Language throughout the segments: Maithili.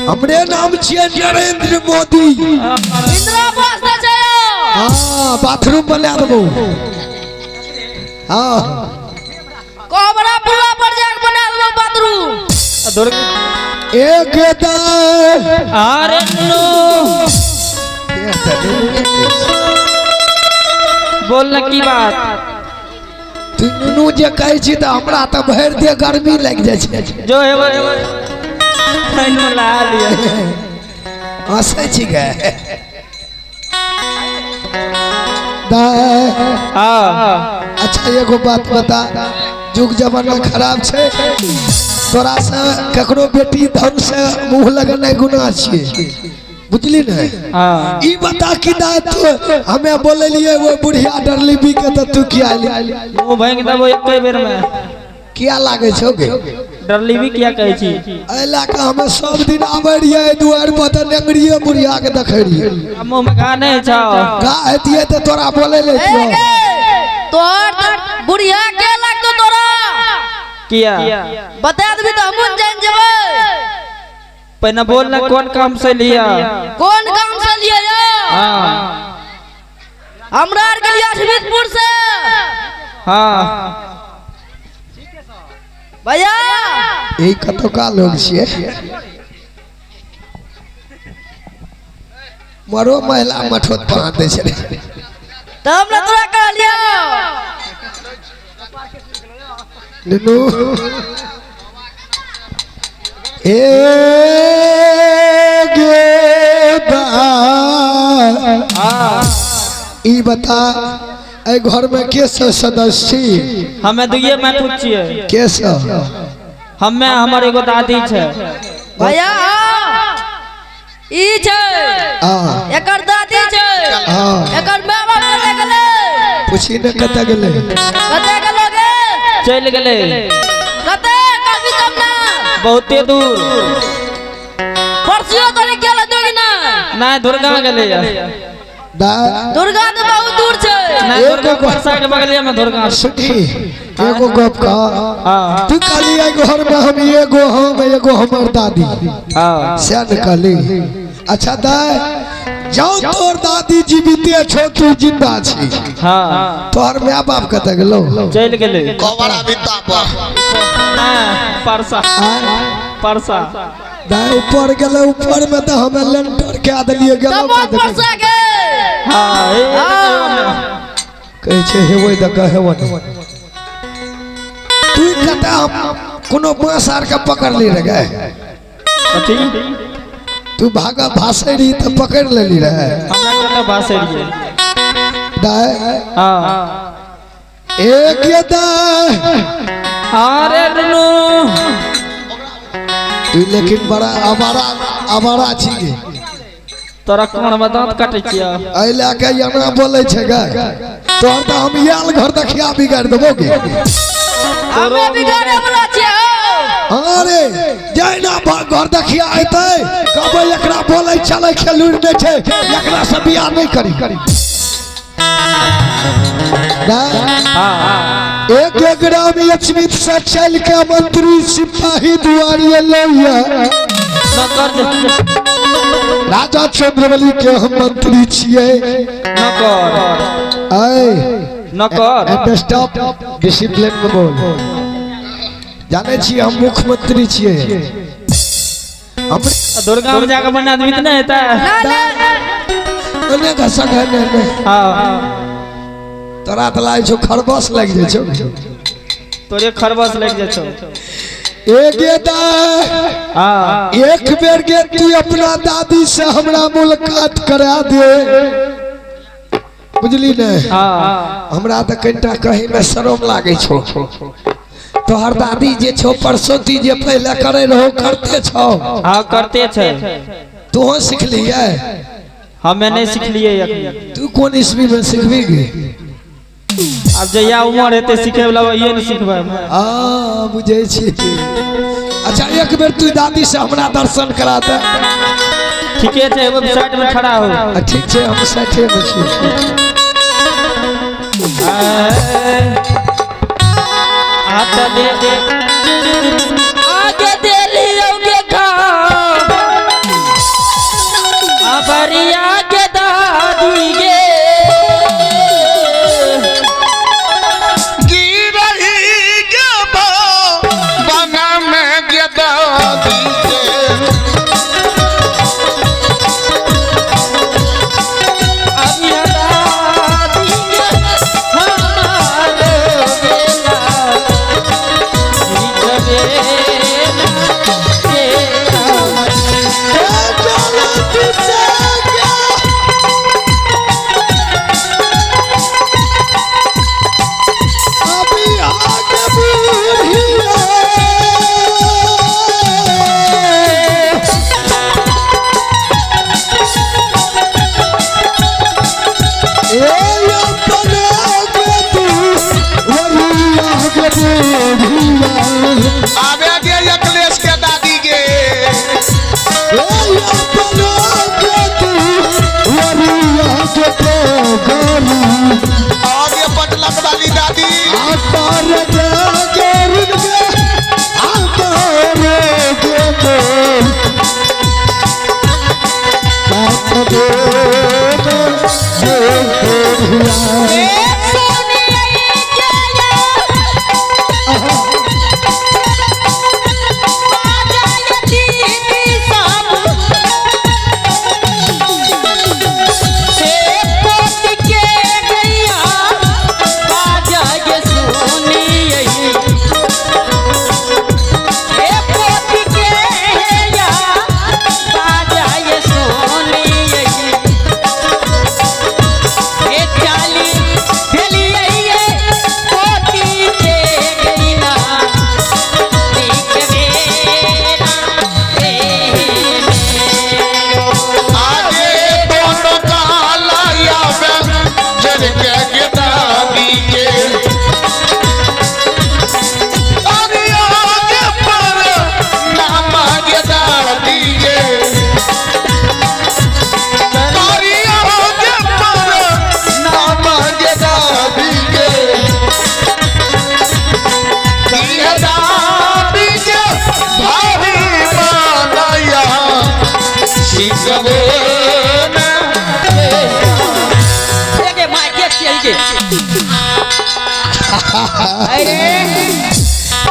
हमरे नाम छियै नरेंद्र मोदी। इंदिरा आवास नै छै। हां बाथरूम बना देबो। हां कोबरा पुला पर जाके बना देबो बाथरूम। एक अरे नो बोल न की बात। तू नुनू जे कहै छी त हमरा त भरि दे गर्मी लागि जाइ छै। जो हेबो तैनो ला लिया। हँसै छी गे। अच्छा एगो बात बता, जुग जमाना खराब छै, तोरा से ककरो बेटी धन से मुँह लगेनाइ गुनाह छियै, बुझली ने? ई बता कि दाय तू हमें बोललिए वो बुढ़िया डरली भी के त तू किया आइली? मुँह भांगि देबो एके बेर में। किया लागै छौ गे? डरली भी किया कहै छी? एहि लए कऽ हमे सब दिन आबै रहियै दुआरि पर तऽ नेंगरिये बुढ़िया के देखै रहियै। मुँह में घा नहि छौ? घा हेतियै तऽ तोरा बोलै ले छियौ। तोहर बुढ़िया के लागतो तोरा? किया बता देबी तऽ हमहूँ जानि जेबै। पहिने बोल ना कौन काम से लिया? कौन काम से लिया? हाँ हमरा आर के लिया सुमितपुर से। हाँ भैया ई कतौका लोग छियै? मरो महिला मठोत पहा दै छै। तब ना तोरा कहलियौ। नुनू ए गे ई बता एहि घर में के सब सदस्य छी? हमें दुइये मैं पूछिए। के सब? हमें हमर एगो दादी छै। भैया ई छै, एकर दादी छै, एकर माय बाप कतऽ गेलै? पूछी ने कतऽ गेलै? कतऽ गेलो गे? चलि गेलै। कतऽ? कभी तब ना बहुते दूर। परसियो तो नहीं गेल दोगी ना? नहीं दुर्गा गेलै। दुर्गा तो बहुत दूर छै। नहीं दुर्गा परसा के बगलिया में दुर्गा। सुनी एगो गप कह, तू कहली एहि घर में हम एगो हम एगो हमर दादी, से ने कहली? अच्छा दाय जाओ तोर दादी जीविते छौ तू जिंदा छी। तोहर my बाप कतऽ गेलौ? चलि गेलै कोबरा बित्ता पर। परसा परसा दाय ऊपर गेलै, ऊपर में तऽ हमे लेंटर कए देलियै गेलौ परसा के। हां कहै छै हेबै तऽ कहेबो नहि। तू कतऽ कोनो बाँस आर के पकड़ली रे गे? कथी? तू भागा भासै रही तऽ पकड़ लेली रहे। हमरा कतऽ भासै रहियै? दाय हां एक ये दाय अरे नुनू तू लेकिन बड़ा आवारा आवारा छी गे। तोरा कोन में दांत काटै छियै? एहि लए के एना बोलै छै गे। तोहर तऽ हम आयल घर देखिया बिगाड़ि देबो गे। हमे बिगाड़े वाला छियै। अरे जहिना घर देखिया अयतै कहबै एकरा बोलै चलै के लुरि नहि छै, एकरा से बियाह नहि करी। एक एक ग्राम लक्ष्मी से चल के मंत्री सिपाही दुआरी एलैया। राजा चंद्रबली के हम मंत्री छियै। नकर स्टॉप डिसिप्लिन में बोल। जाने छी हम मुख्यमंत्री छियै। हम दुर्गा में जाके बना आदमी त नहीं हेतै। ओने घसक है ने। हां तोरा त लागै छौ खरबस लागि जाइ छौ। तोरे खरबस लागि जाइ छौ। एक एक बेर गे तू अपना दादी से हमरा मुलाकात करा दे, बुझली ने? हमरा तऽ कनिटा कहे में शरम लागै छौ। तोहर दादी जे छौ परसौती जे पहले करे रहो करते छौ। हाँ करते छै। तोहो सिखलियै? हमे नहीं सिखलियै अखनी। तू कोन ईस्वी में सिखबी गे? अब जहिया उम्र हेतै सिखे वाला वहिए ने सिखबै। हाँ बुझै छी। अच्छा एक बेर तू दादी से हमरा दर्शन करा दे। ठीके छै, एगो साइड में खड़ा हो। ठीक छै, हम साइडे में छी। हाथ दे दे आगे दे लियो के खा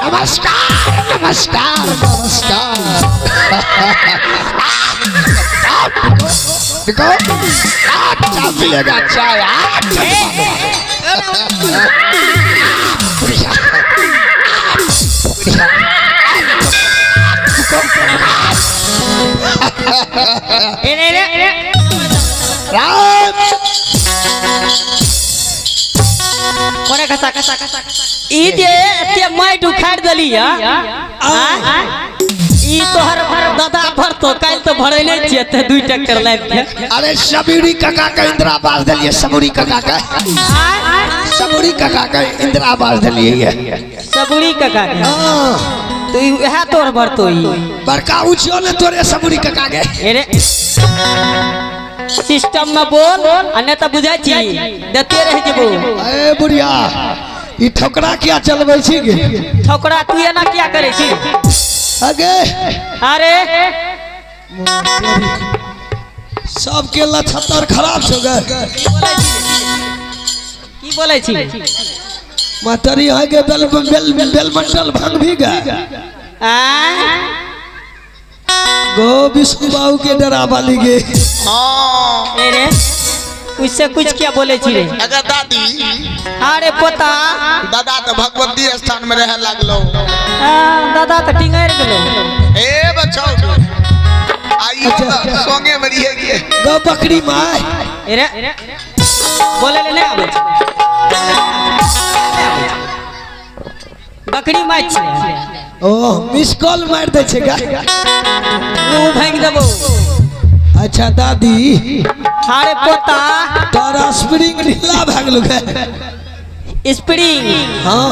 नमस्कार नमस्कार नमस्कार। देखो चाय मिलेगा, चाय। ई जे एते माटि उखाड़ि देली ई तोहर दादा भरतो काल्हि तो भरैले छियै ते 2 ट्रैक्टर लाबि के। अरे सबूरी काका के इंदिरा आवास देलियै, सबूरी काका के, सबूरी काका के इंदिरा आवास देलियै। सबूरी काका के तो ई वएह तोहर भरतो, ई बड़का ऊंचो ने तोरे सबूरी काका के। अरे सिस्टम में बोल आ नहीं तो बुझै छी देते रह जेबो। ए बुढ़िया ई ठोकरा किया चलबै छी गे? ठोकरा तू एना किया करै छी? अगे अरे सबके लछतर खराब छौ गे। की बोलै छी? मातरी है गे बेल बेल बेल मंडल भांग भी गे। आ गो विष्णु बाबू के डरा वाली गे। हां अरे उससे कुछ क्या बोले छी रे? अगर दादी। अरे पोता दादा तो भगवती स्थान में रहे लागलो। दादा तो टिंगार गेलो। ए बचाओ आइयो तो संगे में रहिए गे। गो बकरी my. अरे बोले ले नहीं आबै बकरी my छी। ओह मिस कॉल मार दे छे गा, मुंह भांग देबो। अच्छा दादी। अरे पोता तोरा स्प्रिंग ढीला भए गेलो गे। स्प्रिंग हां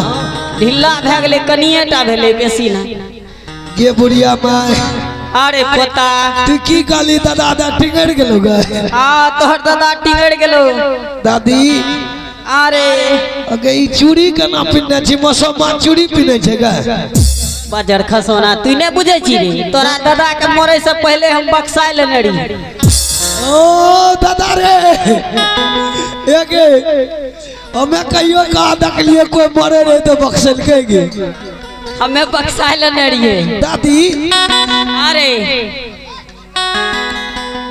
ढीला भए गेलै, कनिए टा भेलै बेसी ना गे बुढ़िया my. अरे पोता तू की कहली? दादा दा टिंगड़ गेलो गे। हां तोहर दादा टिंगड़ गेलो दादी। अरे अगे ई चूड़ी केना पिन्ने छी? मौसमा चूड़ी पिन्ने छै गे। बाजर खसोना तू नहीं बुझे छी रे, तोरा दादा के मरे से पहले हम बक्साय लेने रही। ओ दादा रे एगे हमें कहियो कहा देखलिए कोई मरे रहे तो बक्सल के गे। हमें बक्साय लेने रहिए दादी। अरे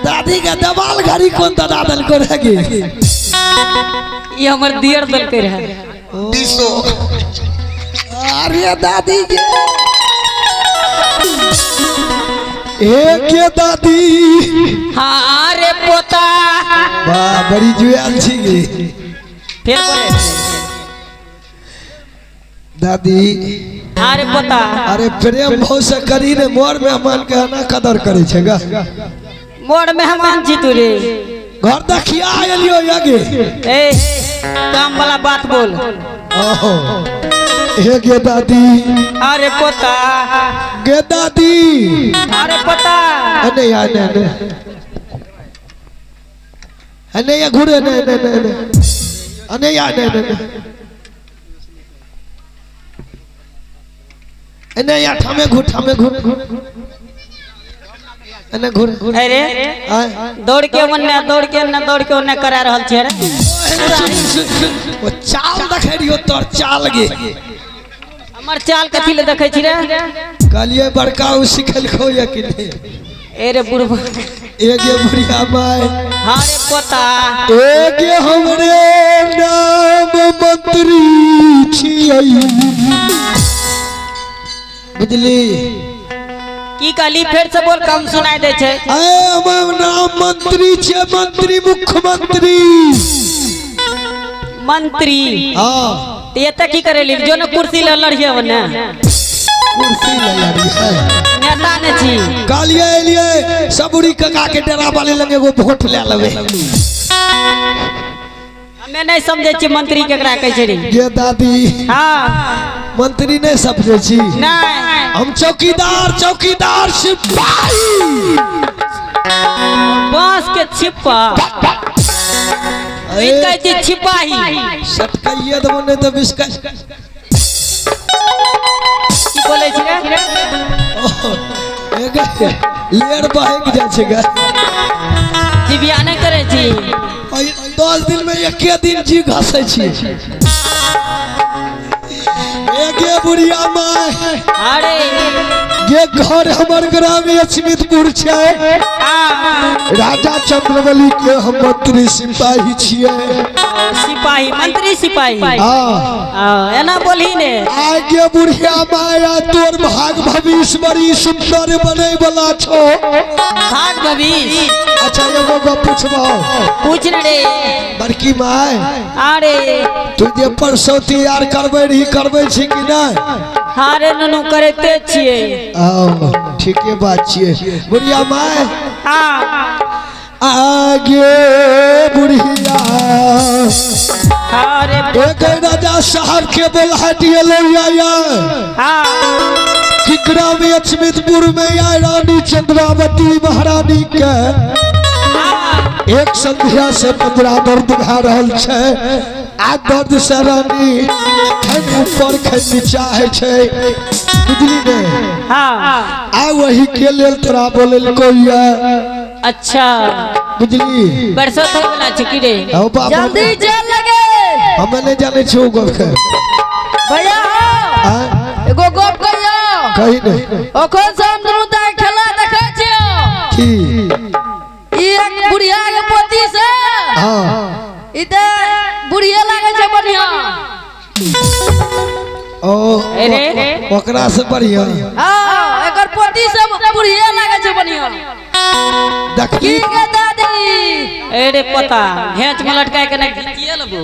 दादी के दबाल घड़ी कौन दादा दलको रहे गे? ये हमर दियर दलके रहे। बीसो। अरे दादी के एक दादी। हाँ अरे पोता वाह बड़ी जुआल छी गे। फिर बोले दादी। अरे पोता अरे प्रेम भाव से करी ने मोर मेहमान के ना कदर करे छे गा। मोर मेहमान छी तू रे घर देखिया आयलियो यगे। ए काम वाला बात बोल। ओहो हे गे दादी। अरे पोता गे दादी। अरे पोता अने अने अने अने या घुरे अने अने अने अने या अने अने अने या ठामे घुर ठामे घुर। एने घुर। अरे दौड़ के ओने दौड़ के ओने दौड़ के ओने करा रहल छे रे। ओ चाल देखै रियो तोर चाल गे। हमर चाल कथि ले देखै छी रे? कहलिए बड़का उ सिखलखो या कि नहीं। ए रे बुढ़बा एगे बुढ़िया माय। हां रे पोता। एगे हमरे नाम मंत्री छियै बुझली। की कहली फेर से बोल, कम सुनाई दे छै। ए हमर नाम मंत्री छियै, मंत्री मुख्यमंत्री मंत्री। हां त एत की करेली जो न कुर्सी ल लड़िए ने कुर्सी ल लड़िए नेता ने छी। कहलिए एलिए सबुरी काका के डेरा वाले लगे एगो वोट ले लेबै। हमे नहीं समझै छी मंत्री केकरा कहै छै रे। गे दादी। हां मंत्री नहीं समझै छी। नहीं हम चौकीदार चौकीदार सिपाही बांस के छिपा ई कहै छी छिपाही। सटकाइए देबो नहीं तो बिस्का की बोलै छी रे? एगे लेर बहक जाइ छै गे। जिबिया नहीं करै छी। 10 दिन में एके दिन जी घसै छी। एगे बुढ़िया माय। अरे ये घर हमर ग्राम लक्ष्मीपुर छै। राजा चंद्रबली के हम मंत्री सिपाही छियै। सिपाही मंत्री सिपाही। हां एना बोलही ने। आगे बुढ़िया माया तोर भाग भविष्य बड़ी सुंदर बनै वाला छौ। भाग भविष्य। अच्छा एगो गप पूछबौ। पूछ ने रे बड़की my. अरे तू जे परसौती यार करबै रही करबै छी कि नहीं? हाँ रे नुनू करते छियै। आओ ठीके बात छियै बुढ़िया my. हाँ आगे बुढ़िया अरे एक राजा साहब के बोला दिए आया। हाँ कि ग्राम लक्ष्मीपुर में आए रानी चंद्रावती महारानी के एक संध्या से 15 दर्द भए रहल छै। आ दर्द से रानी खन ऊपर खन नीचा है छै बुझली ने। हाँ आ वही के लेल तोरा बोललको या। अच्छा बुझली बरसत होय वाला छै की रे? जल्दी चल लगे। हमे नहीं जाने छी गप के भैया। हां एगो गप कहियो। कही नहीं। ओखन से हम दुनू दाइ खेला देखै छियो। की ई एक बुढ़िया के पोती से। हां ई त बुढ़िया लागै छै बढ़िया। ओ ओकरा से बढ़िया। हां एकर पोती से बुढ़िया लागै छै बढ़िया। देखली की गे दादी? अरे पोता घेंच में लटकाय के नहीं घिचिए लेबो।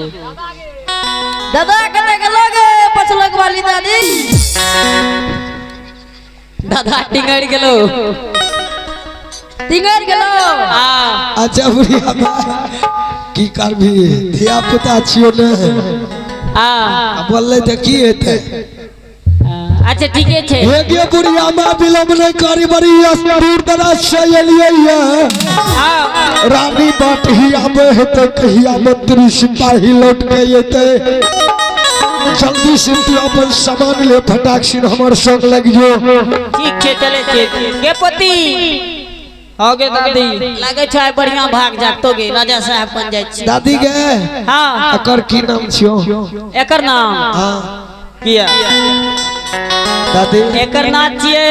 दादा कने के लगे पछलक वाली दादी। दादा टिंगड़ गेलो टिंगड़ गेलो। हां अच्छा बुढ़िया की करबी धिया पुता छियो ने। हां बोलले त की हेतै? अच्छा ठीके छै। एगे बुढ़िया मां विलम्ब नहीं करी बड़ी दूर दराज से एलियै ये। हां रानी बाट ही आबे हेतै कहिया मंत्री सिपाही लौट के एतै। जल्दी से तू अपन सामान ले फटाक से हमर संग लग जो। ठीक छै चले छै गे पोती। हो गे दादी। लागे छै बढ़िया भाग जागतो गे राजा साहब बन जाय छी। दादी गे। हां एकर की नाम छियो? एकर नाम। हां किया दादी? एकर नाम छियै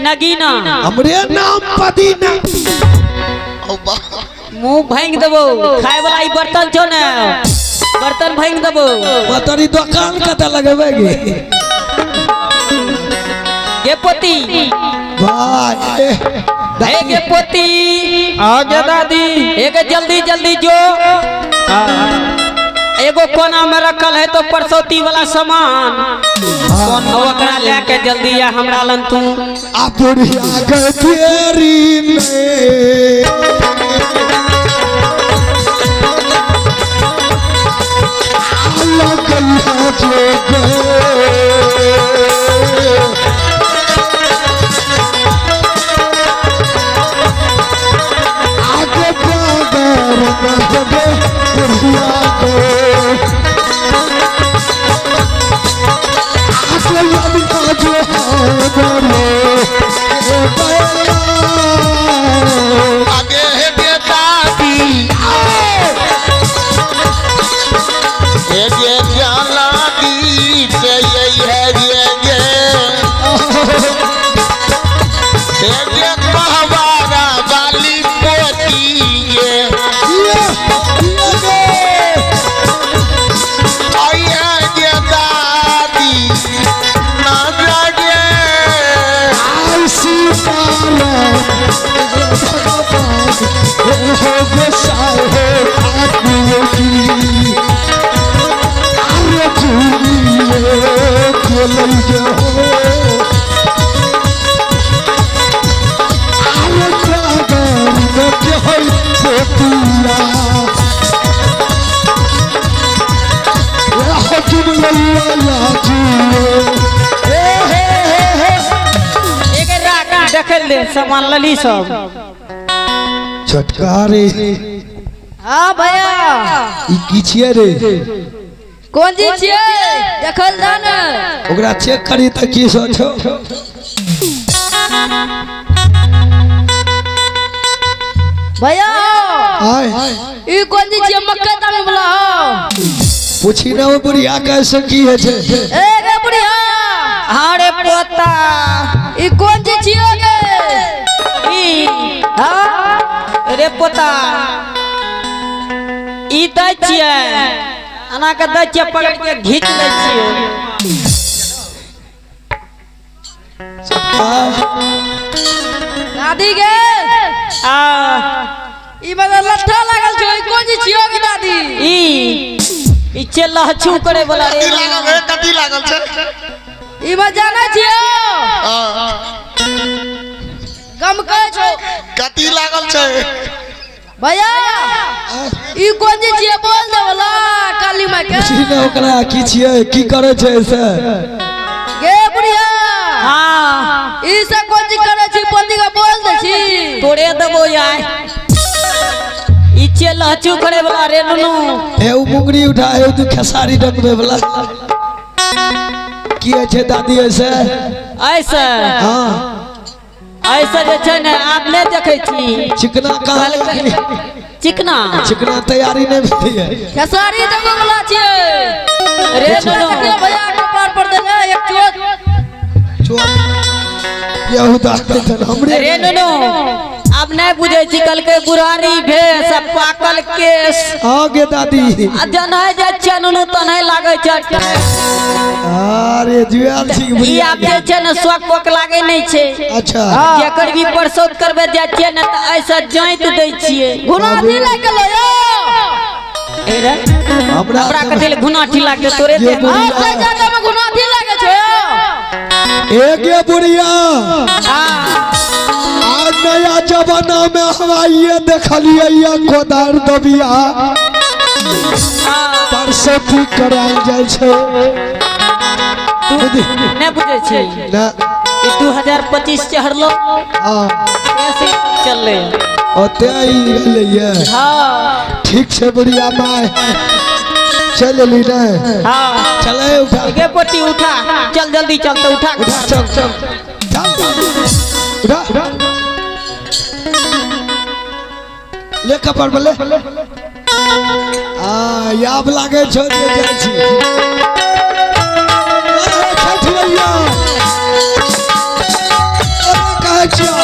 नगीना। हमरे नाम पदीना। मुंह भांग देबो खाय वाला ई बर्तन छौ ने बर्तन भांग देबो। तोरी दुकान कत लगबे गे? गे पोती। भाई ए गे पोती। आ गे दादी। एक जल्दी जल्दी जो एगो कोना में रखल है तो परसौती वाला सामान ओकरा लेके जल्दी आ हमरा लन तू। आ बुढ़िया के तेरी में लगल है जोग आगे बागर में बुढ़िया के आगे जो कैया जुए हे हे हे हे एक राख देखल दे सामान लली सब छोटका रे। हां भैया ई की छियै रे? कोन चीज छियै देखल दा ने ओकरा चेक करी त की सब छौ। भैया आय ई कोन चीज छियै? मक्का दाना वाला हो पूछी ना वो बुढ़िया कैसे की है छे? ए गे बुढ़िया। हां रे पोता ई कोन चीज छियै गे? ई हां रे पोता ई दै छियै अना के दै छियै पकड़ के घीच लै छियै। दादी गे आ ई मगर लट्ठा लागल छौ। ई कोन चीज छियै गे दादी? ई चेलहछु करे वाला रे। कथी लागल है? कथी लागल छै? ई में जानै छियौ गम कहै छौ कथी लागल छै? भैया ई कोन चीज छियै बोल दे वाला काली माई के। पूछी ना ओकरा की छियै की करै छै से गे बुढ़िया। हां ई से कोन चीज करै छी पोती के बोल दे छी तोरे देबो यार। ई चेलहछु करे वाला रे नुनू। ए उ मुंगरी उठा ए तू खेसारी डंगबे वाला की है छे दादी ऐसे ऐसे? हां ऐसे जे छै ने आप नै देखै छी चिकना कहाँ चिकना चिकना तैयारी नहीं भेलै है। खेसारी डंगबे वाला छियै रे नुनू। भैया कपार पर देले एक चोट चोट यहूदा हमरे रे नुनू। अब नहीं बुझे छी कल के बुरारी भेस आ पाकल केस। हां गे दादी आ जनय जाइ छै नुनू तनय लागै छै। अरे जुआल छी ई आब जे छै ने शौक पोक लागै नहीं छै। अच्छा जेकर भी परसौत करबे जाइ छियै ने त ऐसा जाइत दै छियै घुनाठी लागि गेलो यौ। ए रे हमरा कथी ले घुनाठी लागतै तोरे देह में? हां जादा में घुनाठी लागै छै। ए गे बुढ़िया हां आज नया जमाना में हम आइए देखलिए ये कोदार दबिया परसौती करायल जाइ छै। तू नहीं बुझै छी ना ई 2025 चढ़लो। हां ऐसे चलले ओते ई गेलै ये। हां ठीक छै बुढ़िया माय चल एली ने। हां चले उठा गे पोती उठा चल जल्दी चल तो उठा उठा चल चल चल उठा ले कपड़ बले आ याब लागे छो जे जाइ छी। अरे छठ भैया अरे कहै छियौ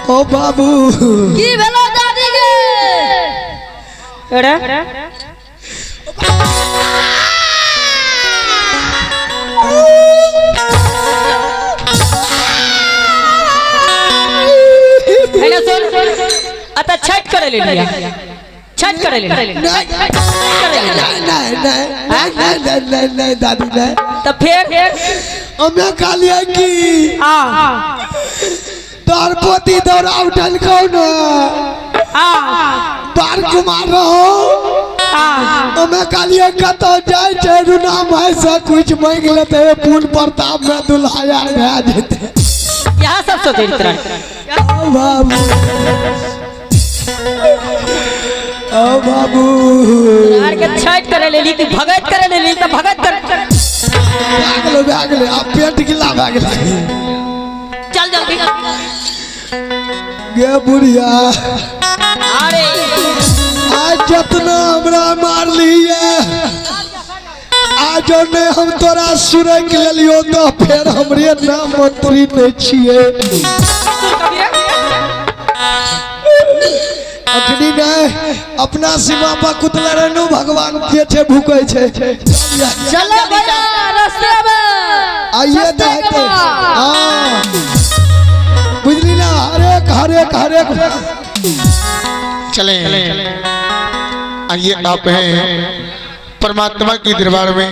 ओ बाबू की भेलो दादी गे? अरे अरे सुन अतः छठ करे ले लिया छठ करे ले नहीं नहीं नहीं नहीं नहीं नहीं दादी नहीं। तो फिर हमें कहलिए कि तोहर पोती दौड़ा उठल कौन बार कुमार रहो हमें कहलिए कतौ जाय छै रुना माय से कुछ मांगि लेते पुल प्रताप में दुल्हा यार भए जेतै। यहाँ सब सोचैत रह बाबू। ओ बाबू यार के छठ करे लेली कि भगत करे लेली त भगत कर भागलो भागलो आप पेट गिला भागलो चल जल्दी गे बुढ़िया। अरे आज जितना हमरा मार लिया आज ने हम तोरा सुरक लेलियो तो फिर हमरे नाम मंत्री नहीं छिए। अखनी नहीं अपना सीमा पर कुतला रहनु भगवान के छे भूकै छे। चलो भैया रास्ते में आइए दहते। हां बुझली ना हरेक हरेक हरेक चले आइए आप हैं परमात्मा के दरबार में।